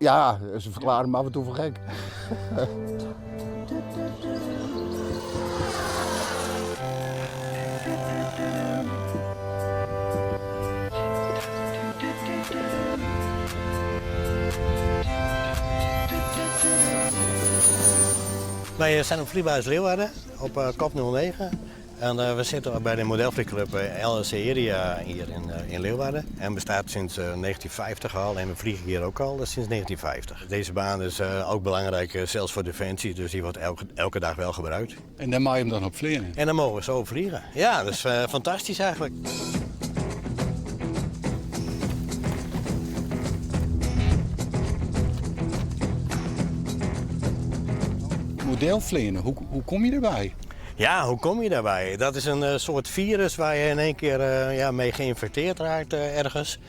Ja, se ferklaren my af en toe foar gek. Wij zijn op Vliegbasis Leeuwarden op eh, kop 09. En eh, we zitten bij de modelvliegclub eh, LSC Area hier in, in Leeuwarden. En bestaat sinds 1950 al en we vliegen hier ook al sinds 1950. Deze baan is ook belangrijk, zelfs voor Defensie, dus die wordt elke, elke dag wel gebruikt. En daar mag je hem dan op vliegen? En dan mogen we zo op vliegen. Ja, dat is fantastisch eigenlijk. Modelfleanen, hoe, hoe kom je erbij? Ja, hoe kom je daarbij? Dat is een soort virus waar je in één keer ja, mee geïnfecteerd raakt ergens.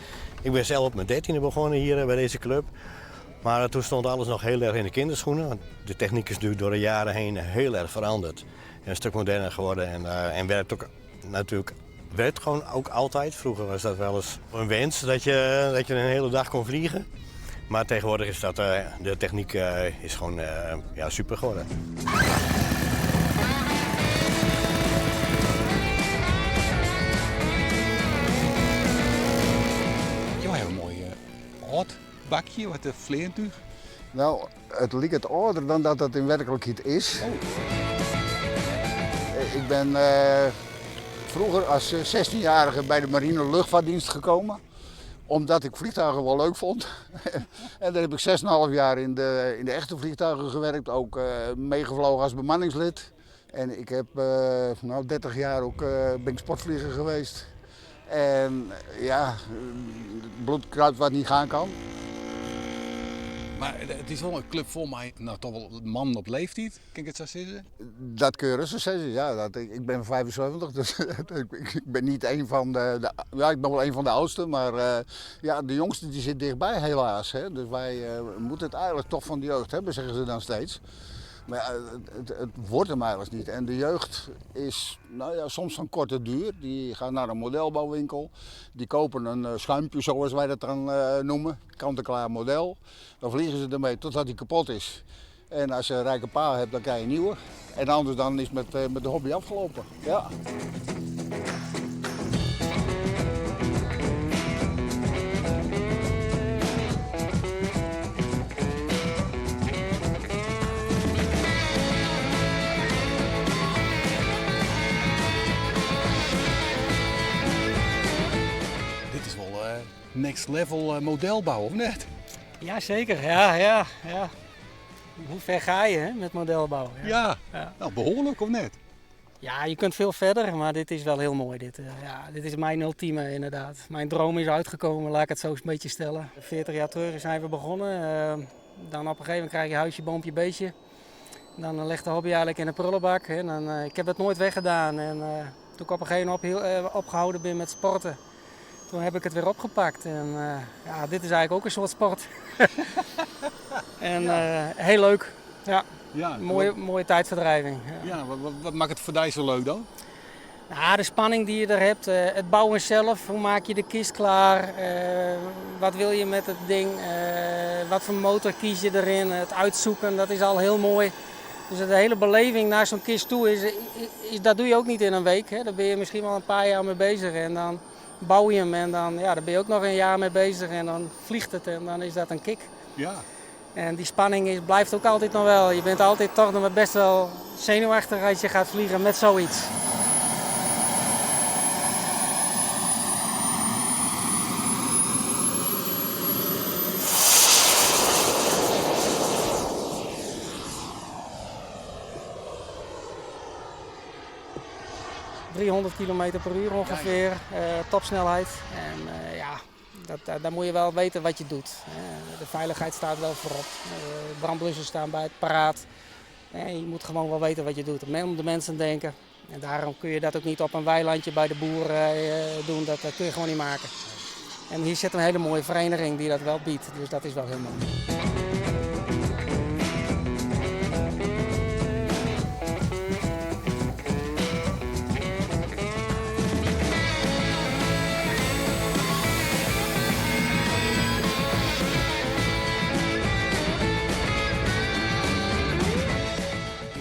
Ik ben zelf op mijn 13e begonnen hier bij deze club. Maar toen stond alles nog heel erg in de kinderschoenen. Want de techniek is natuurlijk door de jaren heen heel erg veranderd. En een stuk moderner geworden en, en werkt ook natuurlijk werkt gewoon ook altijd. Vroeger was dat wel eens een wens dat je, dat je een hele dag kon vliegen. Maar tegenwoordig is dat, de techniek is gewoon ja, super geworden. Je hebt een mooi âld bakje, wat een fleantúch. Nou, it liket âlder dan dat it yn werklikheid is. Oh. Ik ben froeger as 16-jarige by de marine luchtvaartdienst gekomen. Omdat ik vliegtuigen wel leuk fûn. En dêr ha ik 6,5 jaar yn de, yn de echte vliegtuigen wurke. Ek meegeflein as bemanningslid. En ik ha no, 30 jaar ek, bin ik sportflieger west. En ja, bloed kruipt waar het niet gaan kan. Mar it is wol in klup fol mei no, dochs wol mannen op leeftiid, kin ik it sa sizze? Dat kinne je rustig sizze, ja. Dat, ik bin 75, dus ik bin net ien fan de, de, Ja, ik bin wol ien fan de âldste, mar ja, de jongste dy sit tichtby helaas. Hè. Dus wy moatte it eigenlik dochs fan de jeugd hawwe, sizze se dan steeds. Mar ja, it wurdt him eigenlik net. En de jeugd is no ja, soms fan koarte duer. Dy geane nei in modelbouwinkel, dy keapje in schuimpje, sa as wy dat dan neame, kant-en-klear model. Dan fleane se dermei totdat dy kapot is. En as je in rike pa hast, dan krije je in nije. En oars dan is it mei de hobby ôflûpen. Ja. Dit is wol next level modelbou, of net? Ja, zeker. Ja. Hoe ver ga je, hè, met modelbouw? Ja, ja. Nou, behoarlik of net? Ja, je kunt veel verder, maar dit is wel heel mooi. Dit, ja, dit is mijn ultieme inderdaad. Mijn droom is uitgekomen, laat ik het zo eens een beetje stellen. 40 jaar terug zijn we begonnen. Dan op een gegeven moment krijg je huisje, boompje, beestje. Dan ligt de hobby eigenlijk in de prullenbak. Hè. Dan, ik heb het nooit weggedaan. En toen ik op een gegeven moment opgehouden ben met sporten, toen heb ik het weer opgepakt. En ja, dit is eigenlijk ook een soort sport. En heel leuk. Ja. Mooie tijdverdrijving. Ja. Ja, wat makket it foar dy sa leuk dan? Nou, de spanning dy't je der hast, it bouwen sels, hoe meitsje je de kist klear, wat wolle je mei it ding, wat foar motor kies je deryn, it útsykjen, dat is al hiel moai. Dus de hiele beleving nei sa'n kist ta is, is, dat dogge je ek net yn in wike. Hè. Dêr binne je miskien wol in pear jier mei beuzich en dan bouwe je him en dan, ja, dêr binne je ek noch in jier mei beuzich en dan fljocht it en dan is dat in kick. En dy spanning is, bliuwt ek altyd noch wol. Je binne altyd dochs noch bêst wol senuweftich as je giest fleanen mei sayts. 300 kilometer per uur ongeveer, topsnelheid. En ja, dat, dan moatte je wol witte wat je docht. De feilichheid stiet wol foarop. Brânblussers steane by it paraat. Je moatte gewoan wol witte wat je docht. Om de minsken tinke. En dêrom kinne je dat ek net op in weilantsje by de boer dwaan. Dat kinne je gewoan net meitsje. En hjir sit in hiele moaie feriening dy't dat wol biedt. Dus dat is wol hiel moai.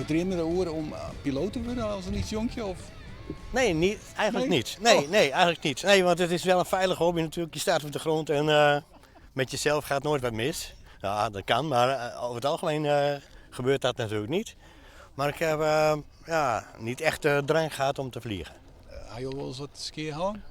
Je dreamde deroer om piloat te wurden as in lyts jonkje? Of? Nee, niet, eigenlijk Nee? niet. Nee, Oh. nee, eigenlijk niet. Nee, want het is wel een veilige hobby natuurlijk. Je staat op de grond en met jezelf gaat nooit wat mis. Ja, dat kan, maar over het algemeen gebeurt dat natuurlijk niet. Maar ik heb ja, niet echt de drang gehad om te vliegen. Ha je al wel eens wat skea hân?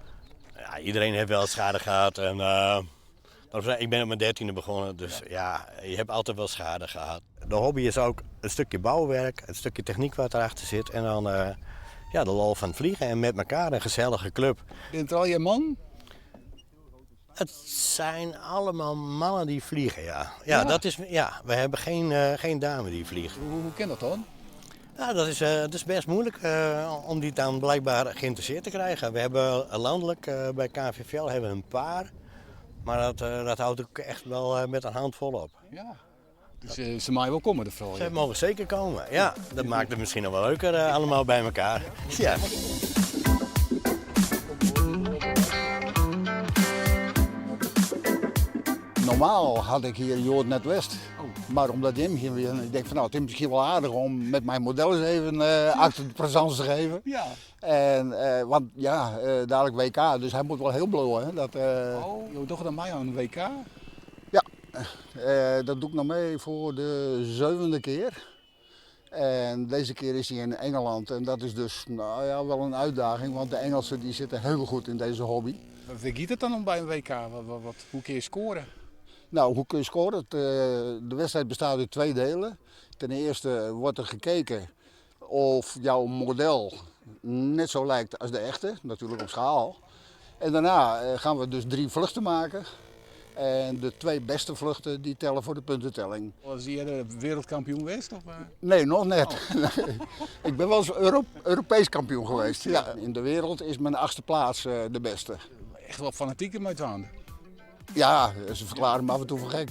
Ja, iedereen heeft wel schade gehad. En, maar ik ben op mijn 13e begonnen, dus ja. Je hebt altijd wel schade gehad. De hobby is ook een stukje bouwwerk, een stukje techniek wat erachter zit. En dan ja, de lol van het vliegen en met elkaar een gezellige club. Binne it allegear mannen? Het zijn allemaal mannen die vliegen, ja. Ja, Ja. Dat is, ja we hebben geen dame die vliegt. Hoe kin dat dan? Ja, dat is best moeilijk om die dan blijkbaar geïnteresseerd te krijgen. We hebben landelijk bij KVVL hebben we een paar, maar dat houdt ook echt wel met een handvol op. Ja. Dus ze mogen wel komen, de vrouwen. Ze mogen zeker komen, ja. Dat maakt het misschien nog wel leuker, allemaal bij elkaar. Ja. Normaal had ik hier Jood net West. Oh. Maar omdat Jim hier weer, ik denk van nou, het is misschien wel aardig om met mijn model eens even acte de présence te geven. Ja. En, want ja, dadelijk WK, dus hij moet wel heel blowen. Hè? Dat Oh, je docht dan mei oan WK? Ja, dat doe ik nog mee voor de 7e keer. En deze keer is hij in Engeland en dat is dus nou ja, wel een uitdaging, want de Engelsen die zitten heel goed in deze hobby. Wat gaat het dan om bij een WK? Hoe kun je scoren? Nou, hoe kun je scoren? De wedstrijd bestaat uit 2 delen. Ten eerste wordt er gekeken of jouw model net zo lijkt als de echte, natuurlijk op schaal. En daarna gaan we dus 3 vluchten maken. En de 2 beste vluchten die tellen voor de puntentelling. Was jij de wereldkampioen geweest? Of? Nee, nog net. Oh. Ik ben wel eens Europees kampioen geweest. Ja, in de wereld is mijn 8e plaats de beste. Echt wel fanatiek ermee te aan. Ja, ze verklaren me af en toe voor gek.